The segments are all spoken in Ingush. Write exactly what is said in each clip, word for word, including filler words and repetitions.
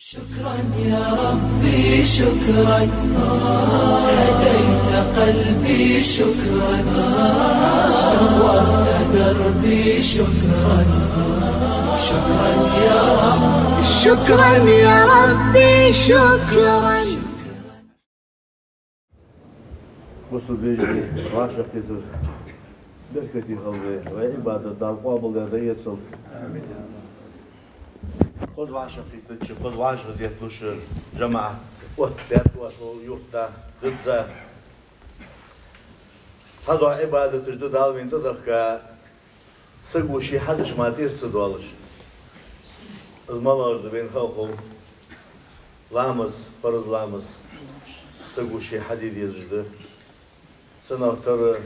شكرا يا ربي، شكرا، هديت قلبي، شكرا، نورت دربي، شكرا، شكرا يا رب، شكرا يا ربي، شكرا. Бусалба вежарий, вӀашагӀкхетар беркате хилда вай, вай Ӏибадат Дала къоабалдаь дӀаэцалда. Хоза вӀашагӀкхетача, хоза вӀашагӀдетталуш жамаӀат оттадаьд вай шоай юрта, дизза. Цхьадола Ӏибадаташ да Дала вайна тӀадехка, саго ший хьадеш мара тӀера ца доалаш. Из малагӀаш да вайна хала хов. Ламаз, фарз ламаз, саго ший хьаде дезаш да. Цунах тара,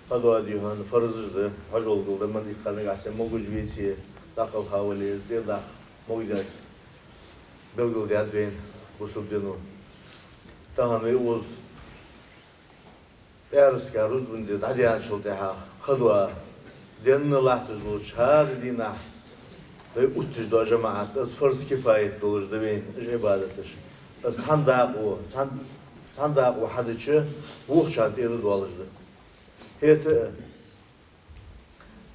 кхыдола дий хьона, фарзаш да, хьажол гулда, ман иккха нагахьа санна могаш веце, дӀакхалха вале, из тӀера даккха могадеш. Белгалдаьд вайна бусалба дино. Тахан вай укхаза пӀаьраска рузбан ди дӀадаьнначул тӀехьагӀа кхыдола денна латташ долча хӀара дийнахьа вай оттадеш дола жамаӀат, из фарз кифаят долаш да вайна уж Ӏибадаташ. Из цхьан дакъо, цхьан, цхьан дакъо хьадича, вокхарна тӀера доалаш да. ХӀаьта а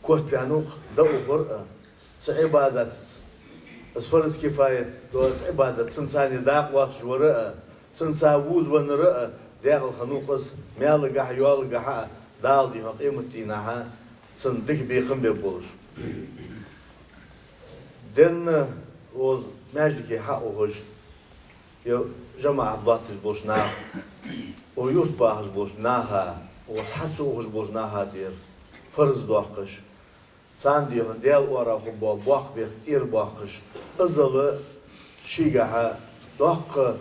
котваьнна ва-кх дӀаухар а, цу Ӏибадатаца, из фарз кифаят долаш Ӏибадат, цунца цхьана дакъа лоацаш вар а, цунца вузавеннар а, декъала хиннав-кх из маьлагахьа, йоалагахьа а, Дала дий хьона къематдийнахьа цунна дика бекхам бергболаш. Денна укхаза маьждиге хьаухаш, е жамаӀат лоаттадеш болча наха, укх юрта бахаш болча наха, укхаза хьа ца ухаш болча наха тӀера фарз доаккхаш, царна дий хьона Даьла орахьа бола боккха бехк тӀера боаккхаш, иззал шийгахьа доккха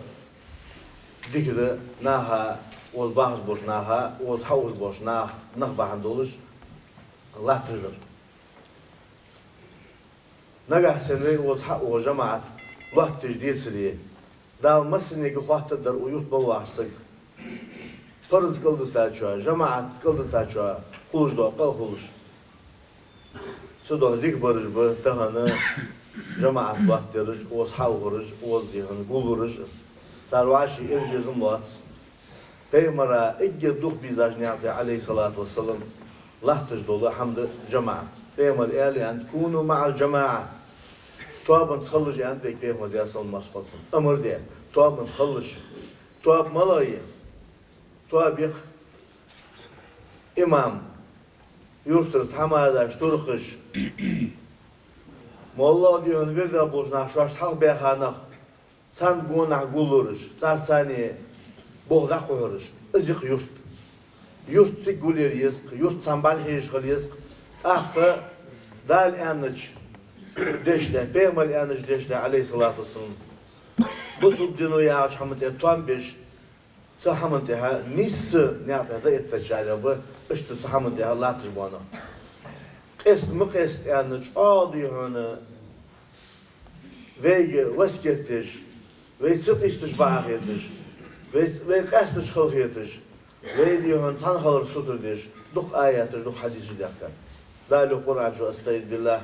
дика да наха, укхаза бахаш болча наха, укхаза хьаухаш болча наха, нах бахьан долаш латташ дар. Нагахьа санна вай укхаза хьауха жамаӀат лоаттадеш децаре, Дала массанега хоаттаргдар укх юрта мел вахача сага. Фарз кӀалдитачоа, жамаӀат кӀалдитачоа хулаш дола къа а хулаш. Цудухьа дика бараш ба тахан жамаӀат лоаттадераш, укхаза хьаухараш, укхаза дий хьона гуллураш. Цар вӀаший эр безам лоац. Пайхамара эггара дукха бийзача наькъа тӀа, Ӏалайхи ссалату вассалам, латташ дола хӀама да жамаӀат. Пайхамара аьннад: «كونوا مع الجماعة». Тоабанца хилалаш, аьннад вайга Пайхамара, Даьла салам-моаршал хилда цунна. Амар даьд, тоабанца хилалаш. Тоаба малагӀа я? Тоаба я-кх имам, юртара тхьамадаш, туркхаш, моллагӀа дий хьона вирдагӀа болча наха шоашта хьалха баьха нах, царна гонахьа гуллураш, царца цхьана болх дӀакхухьараш. Из я-кх юрт. Юрт цига гулъяр еза-кх, юрт цхьана бӀарахьежаш хила еза-кх. ТӀаккха Дала аьннача дешашта, Пайхамара аьннача дешашта, Ӏалайхи ссалату вассалам, бусалба дино яхача хӀаман тӀа тоам беш, цу хӀаман тӀа нийсса наькъа тӀа дӀаэттача наха ба, иштта цу хӀаман тӀа латташ бола нах. Къеста ма къеста аьнна, чӀоагӀа дий хьона вайга васкет деш, вай ца къийсача бакъахьа хеташ, вай, вай къаьстача хала хеташ, вай дий хьона цхьана хилар сутара деш, дукха аяташ, дукха хьадисаш даьхкад. Дала йоах Къуръан чу: «أستعيذ بالله.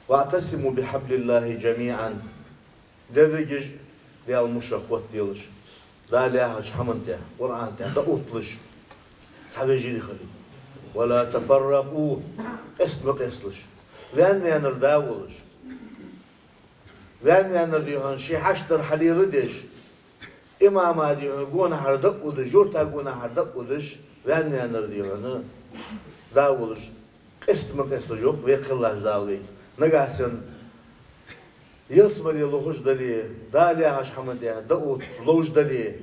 واعتصموا بحبل الله جميعا». Дерригаш Даьла мушах хоттаделаш, Дала яхача хӀаман тӀа, Къуръан тӀа дӀаотталаш, цхьа вежарий хилийта. «ولا تفرقوا», къеста ма къесталаш. Ваьнна-ваьннар да волаш. Ваьнна-ваьннар дий хьона ший хьашт дар хьалеладеш, имама дий хьона гонахьара дӀаудаш, юрта гонахьара дӀаудаш, ваьнна-ваьннар дий хьона да волаш, къеста ма къесталаш, йоах вай кхеллача Дала вайга. Нагахьа санна ялсмале лохаш дале, Дала яхача хӀаман тӀа дӀаотта ловш дале,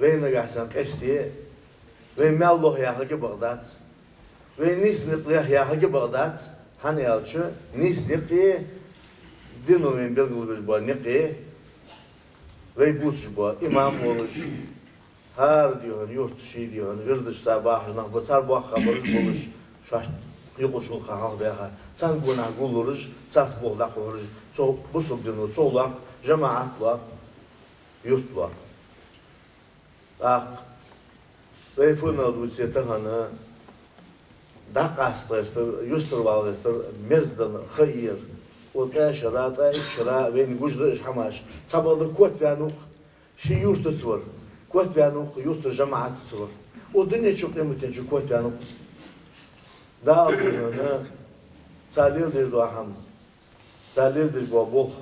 вай нагахьа санна къесте, вай маьл лох яхилга бакъ дац, вай нийса никъ лех яхилга бакъ дац, хӀана аьлча нийса никъ, дино вайна белгалбеш бола никъ, вай бувцаш бола имам волаш, хӀара дий хьона юрта ший дий хьона вирдашца бахаш нах ба, цар боккха хабараш болаш, шоашта юкъе шолха хьалха баьха, царна гонахьа гуллураш, царца болх дӀакхухьараш, цу бусалба дино цо лоархӀ, жамаӀат лоархӀ, юрт лоархӀ. ТӀаккха вай фуннагӀа дувце тахан дӀакъаста гӀертар, юстара вала гӀертар мерза да ха яр. Цу ткъаь шера, ткъаь итт шера вайна гуш да уж хӀамаш. Цхьабакъда котваьннав-кх, ший юртаца вар, котваьннав-кх, юртара жамаӀатаца вар. Цу дунен чу, къематден чу котваьннав-кх из. Дала, дий хьона, цар леладеш дола хӀама, цар леладеш бола болх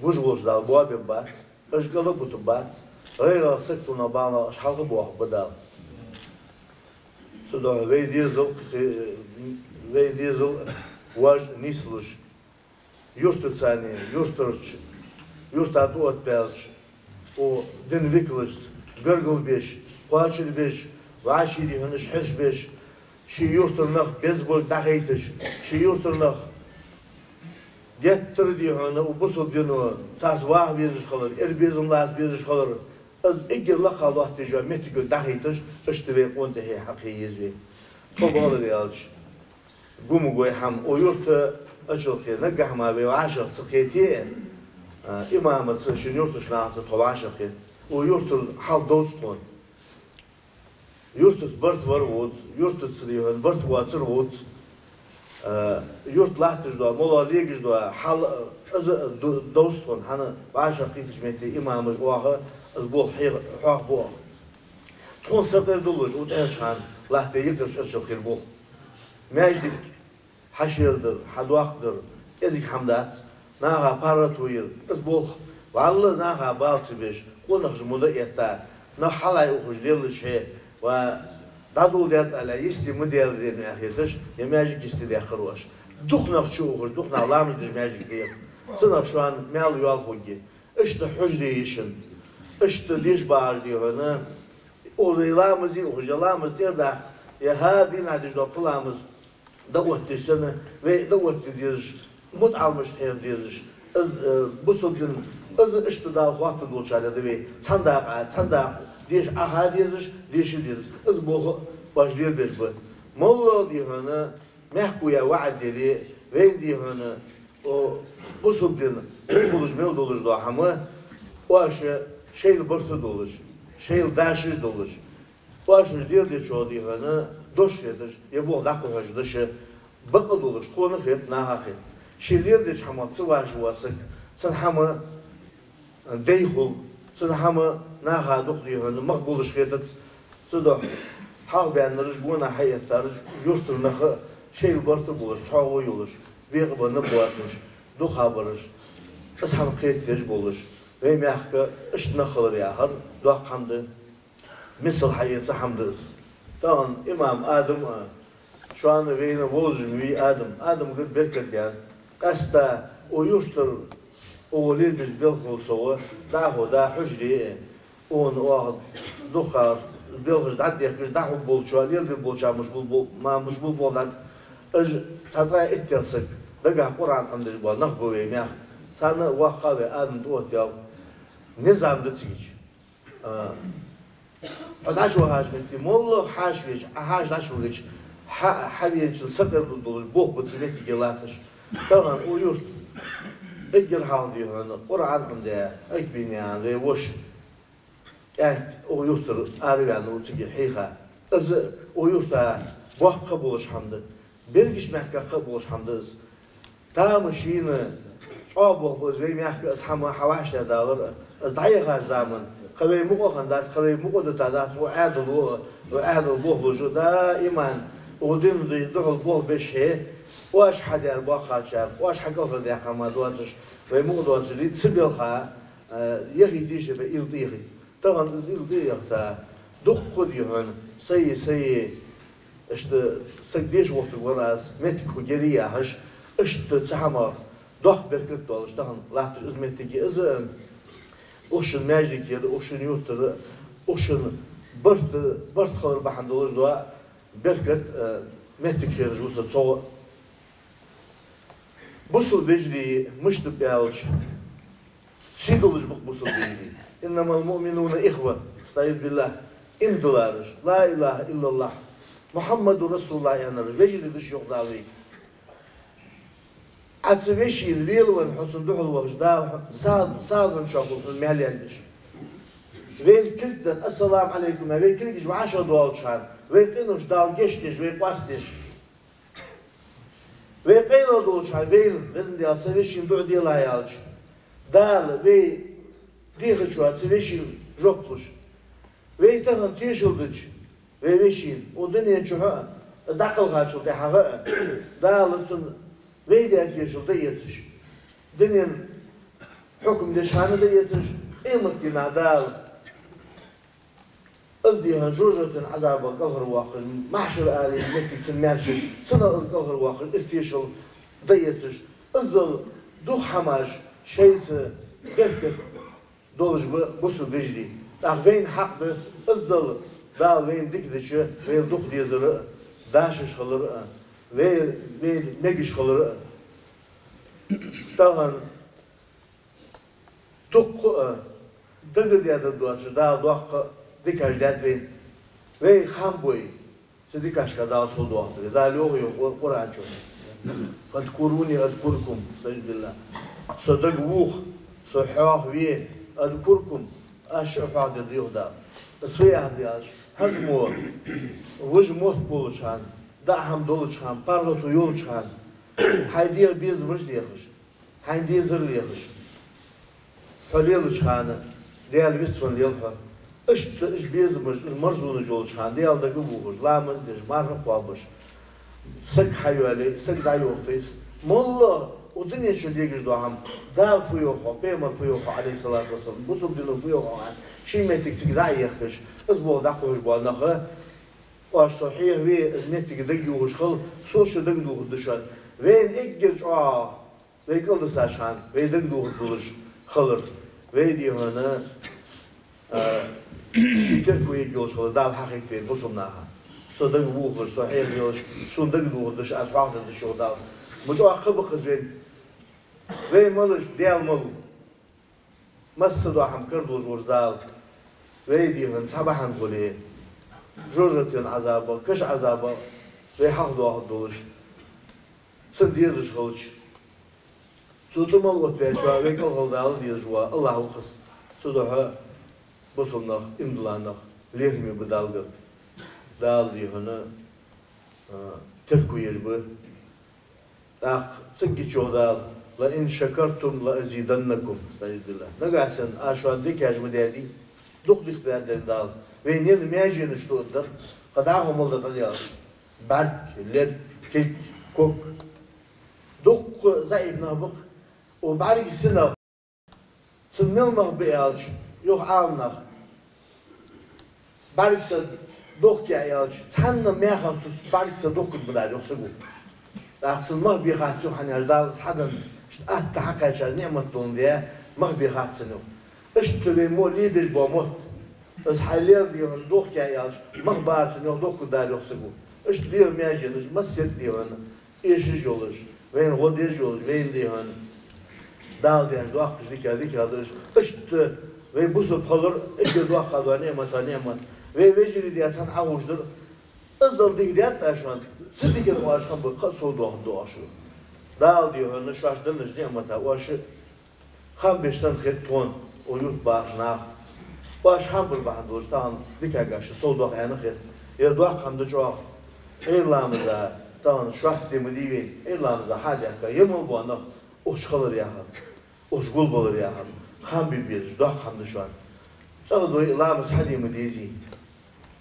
гуш волча Дала боабергбац, уж кӀал а бутаргбац, гӀайгӀа, саготта нах, бала нах уж хьалха боахаргба Дала. Цудухьа вай дезал, вай дезал вож нийслуш, юртарчарна, юртарча, юрта тӀа оттабаьлча, цу дина викалашца гаргало беш, кхоачам беш, вӀаший, дий хьона, уж хьерчабеш, ший юртара нах беза болга дӀахайташ, ший юртара нах геттара, дий хьона, цу бусалба дино царца ваха везаш хилар, ер безам лаца безаш хилар, из эггара лакхагӀа лоаттаеш йола моттиг йолга дӀахайташ, иштта вай къона тӀехье хьакхе еза вай. Тхо, бакъдар аьлча, гу ма гой хӀама, цу юрта ачалхе, наггахьа мара вай вӀашагӀкхете, а, имамаца, шун юртарча нахаца тхо вӀашагӀкхет. Цу юртара хьал довз тхона. Юртаца барт вар вувц, юртаца, дий хьона, барт воацар вувц. Э, юрта латташ дола, моллагӀа легаш дола хьал, э, из ду-, довз тхона, хӀана, вӀашагӀкхийтача метте имамаш оаха, из болх хьех-, хьоахабу оаха. Тхона сакъердаллалца, цу тӀехьарча хана латта екъарча ачалхера болх. Маьждиг хьашердар, хьадоаккхадар, кӀезига хӀама дац, наха паргӀато яр, из болх, валлахӀи, наха бала ца беш, къонахчун муд а этта, нах хьалхьайухаш лелалуча хье, ва дӀадоладаьд аьле, йисте ма даьларий аьнна хеташ, е маьждиг йисте даьккхар оаш. Дукха нах чуухаш, дукха нах ламаз деш маьждиге кхер. Цу наха шоана маьл йоалл хургья. Иштта хьужаре йиш я. Иштта деша багӀаш, дий хьона, цу вай ламазе ухаш, е ламаз тӀера даккха, е хӀара дийнахьа деш дола пхи ламаз дӀаоттадеш санна, вай дӀаоттаде дезаш, мутаӀаламашта хьеха дезаш, из, э, бусалба дин, из иштта Дала хоттадолчарех да вай. Цхьан дакъа, цхьан дакъа деша Ӏоха дезаш, деша дезаш. Из болх оаш лелабеш ба. МоллагӀа, дий хьона, мехка яь ваӀад яле, вайна, дий хьона, цу бусалба дина хулаш мел долаш дола хӀама, оаш шоайла барт а долаш, шоайла дашаш а долаш, оаш уж леладечох, дий хьона, дош хеташ, е болх дӀакхухьаш дош, бакъ а долаш, тхона а хет, наха а хет. Ше леладеча хӀамах ца вӀашагӀвола саг, цун хӀама дай хул, цун хӀама наха дукха, дий хьона, мах болаш хетац. Цудухьа хьалхабаьннараш, гонахьа хьаэттараш, юртара нах а шоайла барт а болаш, цхьоагӀо йолаш, бекъабенна боацаш, дукхагӀбараш, из хӀама кхетадеш болаш, вай мехка иштта нах хилар яхар доккха хӀама да. Мисал хьаэца хӀама да из. Тахан имам Адам а, шоана вайна вовзаш ма вий Адам. Адамагара беркат даьд. Къаьстта цу юртара, цо лелабеча белхал совгӀа, дӀахо да хьужаре, цунна оаха дукха белхаш дӀадехкаш, дӀахьоргболчоа, лелабергболчоа мишта бул-, бу-, ма мишта бул-, болх дӀа-, уж цхьа ткъаь иттех саг, дагахьа Къуръан Ӏомадеш бола нах ба вай мехка. Царна воккха вай Адам тӀаоттаяьй. Низам да цига. А, хьо дӀачувахача метте, моллагӀа хьаьша веча, Ӏа хьаьша дӀачувахача, хьа-, хьавеча сакъердалуш болх ба цу меттиге латташ. Тахан цу юрта эггара хьалха, дий хьона, Къуръан Ӏомадаь, Ӏайкбийна яхаш вай воша, кӀаьнк цу юртара араваьннав цига хьийха. Из цу юрта боккха болаш хӀама да. Берригача мехках кхы а болаш хӀама да из. Тамашийна чӀоагӀа болх ба из вай мехка, из хӀама хьавӀашагӀдаьлар, из дӀаяхача заман. Кхы вай мукъа а хиннадац, кхы вай мукъа а дитадац, цу Ӏаьдало, цу Ӏаьдала болхлоша даиман цу дина духьал болх беш хье, оаш хьадаьр боккхагӀчар, оаш хьакӀалхардаьккха хӀама доацаш, вай мукъа доацаш, ца белха, э, яхийта йиш я вай уйла тӀаехийта. Тахан из уйла тӀаэхийта, дуккха, дий хьона, сай, сай, иштта саг деша вахийтаргвар аз, моттиг хургьярий яхаш, иштта цу хӀамах доккха беркат долаш тахан латташ из моттиг я из, укх шун маьждигера, укх шун юртара, укх шун барт, барт хилар бахьан долаш дола беркат, э, моттиг хеташ ва со цох. Бусалба вежарий мишта ба аьлча, сий долаш ба-кх бусалба вежарий. «إنما المؤمنون إخوة», أستعيذ بالله, иман диллараш, «لا إله إلا الله محمد رسول الله» аьннараш, вежарий да уж, йоах Дала вайга. Ӏа цу вешийна велавенна хьо цунна духьал вахача, Дала хьо са-, сагӀа веннача хана хьона маьл яьннай уж. Вайна кулг дар, «السلام عليكم» аьнна, вай кулгаш вӀашагӀдоалача хана, вай къинош Дала гешт деш, вай къоастадеш. Вай къайла долча хьа вайла, везан Даьла, са вешийна дуӀа делахь аьлча, Дала вай дехачоа цу вешийна жоп луш. Вай тахан тешал дича вай вешийна, укх дунен чухь а, из дӀакхалхачул тӀехьагӀа а, Дала цунна вай даь тешал дӀаэцаш, дунен хьукам деш хьа а дӀаэцаш, къематдийнахьа Дала из дехьа жожагӀатен Ӏазабах кӀалхарвоаккхаш, махьшар-аре моттиг цунна маьршаш, цунах из кӀалхарвоаккхаш, из тешал дӀаэцаш, иззал дукха хӀамаш шоайца беркат долаш ба бусалба вежарий. ТӀаккха вайна хьакъ да, иззал Дала вайна дика дича, вайла дукха дезар а, дашаш хилар а, вай, вай мегаш хилар а. Тахан дукха а, дагадаьдар доацаш Дала доккха дикаш даьд вайна. Вай хам бой, цу дикашка Дала совдоахадар. Дала йоах, йоах Къур-, Къуръан чу: «فاذكروني أذكركم», استعيذ بالله. Со дагавоха, со хьоахаве, «أذكركم», аз шо а хьоахадергда, йоах Дала. Из фу яхар да аьлча, хӀанз мо, вож мотт болча хана, даа хӀама долча хана, паргӀато йолча хана, хьай дегӀа безамаш дехаш, хьайна дезар лехаш, хьо лелача хана Даьла вицвенна лел хьо. Иштта уж безамаш, уж марзонаш йолча хана Даьла дагавоахаш, ламаз деш, марха кхоабаш, саг хьайоале, саг дӀайохийтийс. МоллагӀа укх дунен чу дегаш дола хӀама, Дала фу йоах хьох, Пайхамара фу йоах хьох, عليه الصلاة والسلام, бусалба дино фу йоах хьох аьнна, ший моттиг цига дӀа а ехкаш, из болх дӀакхухьаш бола нах, оаш со хьоахаве, из моттиг дагайохаш хила, со шо дагадохаргда шоана. Вайна эггара чӀоагӀа вай кӀалдисача хана вай дагадохаргдолаш хилар, вай дехьа, а, ший терко ергйолаш хилар Дала хьахьийгад вайна бусалба наха. Со дагавоахалаш, со хьоахаелаш, сона дагадохаргда шо, аз хьоахадергда шо, йоах Дала. Ма чӀоагӀа кхаъ ба-кх из вайна. Вай малаш, Даьла малав. Массадола хӀама карадолаш волча Дала вай дехьа цхьа бахьан хуле, жожагӀатен Ӏазабах, каша Ӏазабах вай хьалхадоахаргдолаш, цунна дезаш хилча, цо тӀа мел оттаваьчоа вай кӀалхардала дезаш вола АллахӀ ва-кх из. Цудухьа бусалба нах, иман дола нах лерхӀаме ба Далла гарга. Дала дехьа, а, терко еш ба. ТӀаккха цигга чу йоах Дала: «لئن شكرتم لأزيدنكم», استعيذ بالله. Нагахьа санна аз шоана дикаш ма даьдий, дукха дика даьд вайна Дала. Вайна енна маьженаш тоъаргдар, кхы дӀахо мел да тӀаделаш. БӀарг, лерг, кулг, ког. Дукха заӀипа нах ба-кх, укх бӀарга синах цун мел мах ба аьлча, йоах Ӏаламнаха, бӀаргса дохкаяь аьлча, цхьанна маьхах цун бӀаргса дохкаргба дар, йоах, саго. ТӀаккха цун мах бе хац, йоах, хӀана аьлча Дала из хьаденна, шун атта хьакхаьча ниӀмат доландаь, мах бе хац цун, йоах. Иштта вай мо лебеш бола мотт, из хьай лер дехьа дохкаяь аьлча, мах бар цун, йоах, дохкаргдар, йоах, саго. Иштта лела маьженаш массехк дехьа эшаш йолаш, вайна гӀо деш йолаш, вайна дехьа Дала деш доккхаш дика, дика да уж. Иштта вай бусалба хилар эггара доккха дола ниӀматех ниӀмат. Вай вежарий даь цхьана Ӏохувшадар, иззал дика даьд аз шоана, цу дикан оаш хам бе кхы а совдоахаргда оаш. Дала дехьа шоашта деннача ниӀмата оаш хам беш санна хет тхона, укх юрта бахача наха. Оаш хам бар бахьан долаш тахан дикагӀа шо совдоах аьнна хет. Ер доккха хӀама да чӀоагӀа. Ӏуйра ламаза тахан шоатта ди ма дий вайна, Ӏуйра ламаза хьадаьхка, е мел бола нах укх чу хилар яхар, укх чу гулбалар яхар, хам бе безаш, доккха хӀама да шоана. ЦӀагӀа дой, ламаз хьаде ма дезий.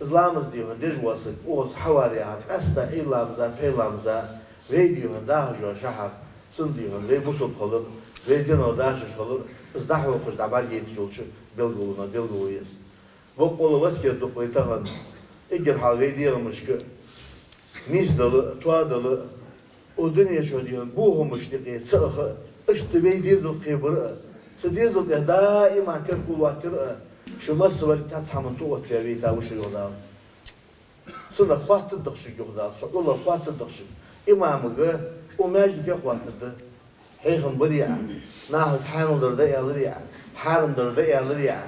Из ламаз дехьа деш вола саг, укхаза хьавар яхар, къаьстта Ӏуйра ламаза, пхьера ламаза, вай дехьа дахаш йола шахьар, цун дехьа вай бусалба хилар, вай динах дашаш хилар, из дӀахьокхаш дӀабӀаргаяйташ йолча белгалонех белгало я из. Боккъала васкет ду-кх вай тахан, эггара хьалха вай дегӀамашка нийсдала а, тоадала а, укх дунен чу дехьа бохамашта юкъе ца аха а, иштта вай дезал кхебар а, цу дезала тӀа даим терко лоаттаяр а, шо массаварг цхьацца хӀаман тӀа оттаваь вайта ва шо, йоах Дала. Цунах хоаттаргда-кх шуга, йоах Дала, цу Ӏулах хоаттаргда-кх шуга. Имамага, укх маьждиге хоаттаргда. Хьехам барий Ӏа, нахага хьаьнал дар дӀааьларий Ӏа, хьарам дар дӀааьларий Ӏа,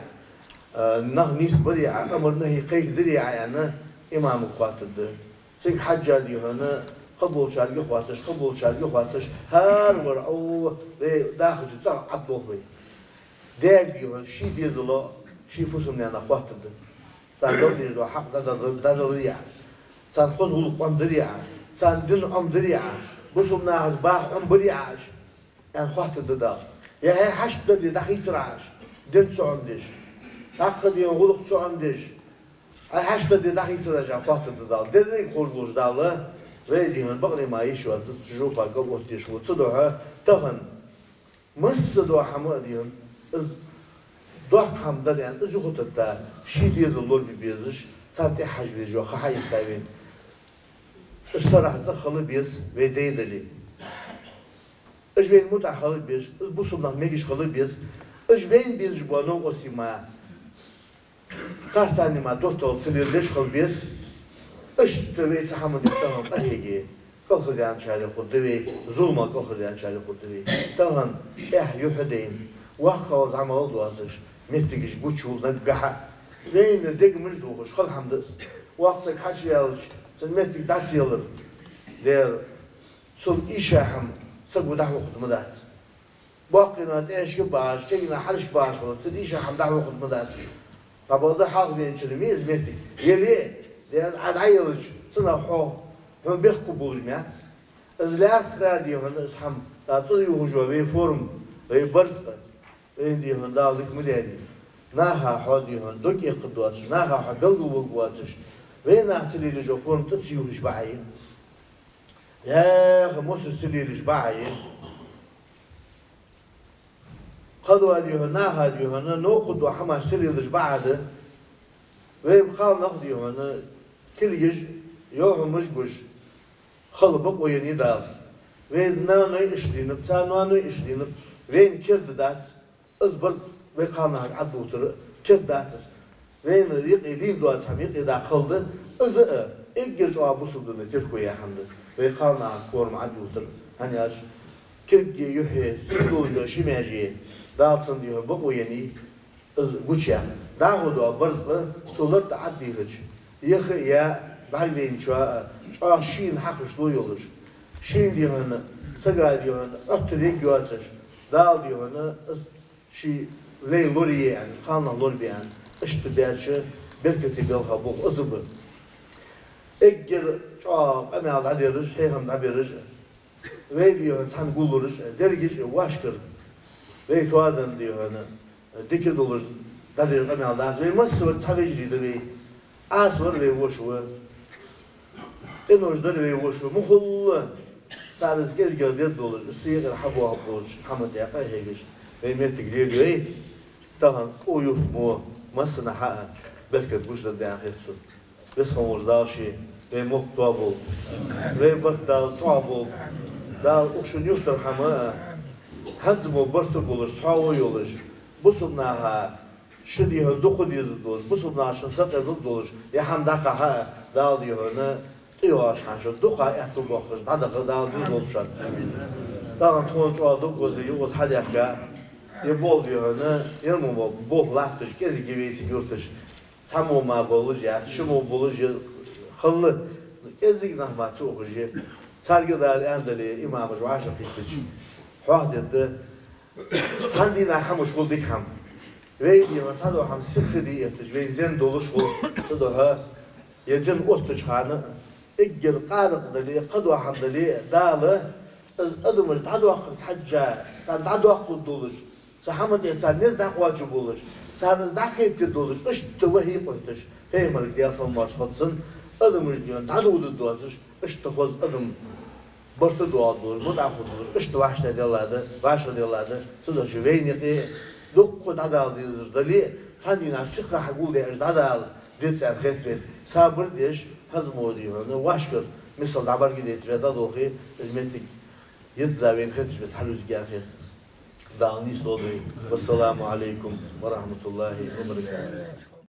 а, нах нийсбарий Ӏа, амар-нахьи кхайкадарий Ӏа аьнна, имамага хоаттаргда. Цига хьежжа дехьа, кхыболчарга хоатташ, кхыболчарга хоатташ, хӀара вар Ӏо, вай дахача цӀагӀа Ӏаддолх вай. Даьга дехьа ший дезалах, ший фусам-наьнах хоаттаргда. Царна дала дезаш дола хьакъ дӀадала-, дӀадаларий Ӏа, царна хоза гӀулакх Ӏомадарий Ӏа, царна дин Ӏомадарий Ӏа, Бусалба нахаца баха Ӏомабарий Ӏа уж, аьнна, хоаттаргда Дала. Е хьай хьашт дале дӀахийцар Ӏа уж, дин ца Ӏомадеш, тӀаккха дийна гӀулакх ца Ӏомадеш, хьай хьашт дале дӀахийцар Ӏа уж, аьнна, хоаттаргда Дала. Деррига ховш волча Дала вай дийна бакъ ма йиш йоацаш цу жопа кӀал оттадеш ва. Цудухьа тахан массадола хӀама а дийна, из доккха хӀама дар аьнна, из юхатетта, ший дезал лорабе безаш, царна тӀехьа хьажа везаш ва ха хьаийттавен. Уж сарахьа цӀагӀа хила беза, вай дай дале. Уж вайна мутӀахьа хила безаш, уж бусалба нах мегаш хила беза, уж вайна безаш бола новкъостий ма, царца цхьана ма доттагӀал ца леладеш хила беза. Иштта вай цу хӀаман тӀа тахан къахьеге, кӀалхардаьнначарех хургда вай, зуламах кӀалхардаьнначарех хургда вай. Тахан эхь юхь а дайна, воккхагӀа зӀамагӀа а доацаш, моттигаш гучаяьлча наггахьа, вайна дегамаш дохаш хала хӀама да из. Воккха саг хьачуваьлча, цун моттиг дӀа ца ялар, дера, цул ийша хӀама саго дӀахьокхаргда ма дац. Боккхийна тӀехьашка бахаш, кегийна хьалхашка бахаш хилар, цул ийша хӀама дӀахьокхаргда ма дац. Къамаьл да хьалха венчун ма я из моттиг. Яле, дера, Ӏа дӀаялча, цунах хьо, хьона бехк хургболаш ма яц. Из лаьрххӀа а дий хьона из хӀама, тӀа цӀа юхаш йола вай форма, вай барзкъа, вайна дий хьона Дала дика ма даьдий. Наха хьо дий хьона дог эккхаргдоацаш, наха хьо белгалваргвоацаш, вай наха ца лелаеш йола форма тӀа ца юхаш ба Ӏа. Яха мосаш ца лелаеш ба Ӏа. Кхыдола дий хьона, наха дий хьона новкъа дола хӀамаш ца лелаеш ба Ӏа. Вай кхалнах дий хьона кулгаш, йоахамаш гуш хила бокъо еннай Дала. Вай наной иштта дийнаб, цар ноаной иштта дийнаб, вайна керда дац. Из барзкъа вай кхалнахага Ӏадувттар керда дац из. Вайна юкъе дийна доаца хӀама юкъе даккха хала да. Из а эггара чӀоагӀа бусалба дина терко яь хӀама да, вай кхалнаха форма Ӏадувттар. ХӀана аьлча кулгеи юхьеи сиха долаш йола ши маьже Дала цунна дий хьона бокъо еннай, из гучаяккха. ДӀахо дола барзкъа цу лар тӀа Ӏаддийхача, яха а яа, бӀаргавайначоа а чӀоагӀа шийна хьакхашло йолаш, шийна дий хьона, сага дий хьона Ӏоттар ергйоацаш, Дала дий хьона из ший лай лорае аьнна, кхалнах лорабе аьнна, иштта баьча беркате белха болх из ба. Эггара чӀоагӀа къамаьл дӀадераш, хьехам дӀабераш, вай дий хьона цхьана гуллураш, дерригаш а вӀашкара, вай тоаденна дий хьона дика долаш дӀадер къамаьл дац. Вай массавар цхьа вежарий да вай. Ӏаса вар вай воша ва. Къинош дар вай воша ва. Мухулла цар из кӀезигагӀа дергдолаш, из са юкъера хьабоахаргболча хӀаман тӀа къахьегаш, вай моттиг лелайой. Тахан укх юрта мо массанахьа а беркат гучадаргда аьнна хет сона. Веза хинна волча Дала ше вай мохк тоаболба, вай барт Дала чӀоагӀболба. Дала укх шун юртара хӀама а, хӀанз мо барт а болаш, цхьоагӀо йолаш, бусалба наха шо дий хьона дукха дезаргдолаш, бусалба наха шун сакъердалургдолаш, е хӀама дӀакхахьа а, Дала дий хьона тӀайоагӀаш хана шо дукха аьттув боаккхаш дӀадаха Дала дузалургба шоана. Тахан тхона чӀоагӀа дог гӀоза юкъаза хьадаьхка, е болх дий хьона, ер мо болх латташ, кӀезига я вай цига юрташ. Цхьа мо ма болаш яц, ши мо болаш я, халла кӀезига нах ма ца ухаш я. Царга Дала аьннадале, имамаша вӀашагӀкхийттача, хьоахадергда, цхьан дийнахьа хӀамаш хул дика хӀама. Вай дий хьона цхьадола хӀама сиха де эттача, вайна зен долаш хул. Цудухьа ер дин оттача хана эггара къаракъ дале, кхыдола хӀама дале, Дала из адамаш дӀадоаккхарга хьежжа, царна дӀадоаккхаргдолаш, цу хӀаман тӀа цар низ дӀакхоачаргболаш, царна из дӀакхетаргдолаш, иштта вахьи къахьегаш, пайхамарга, Даьла салам-моаршал хилда цунна, адамаш дий хьона дӀадоладергдоацаш, иштта хоза адам барт а доагӀаргдолаш, мутӀахьа хургдолаш, иштта вӀаштӀехьаделла да, вӀашагӀделла да. Цудухьа вайна юкъе дукха дӀадала дезаш дале а, цхьан дийнахьа сиха хьагулдаь уж дӀадала деза аьнна хет вайна. Сабар деш, хӀанз мо дий хьона вӀашкара мисал дӀабӀаргадайта вай дӀадолхе, из моттиг йизза вайна хеташ беса хьалузаргья аьнна хет. Дала нийслолда вай. Вассаламу Ӏалайкум ва рахьматуллахӀи ва баракатухӀ.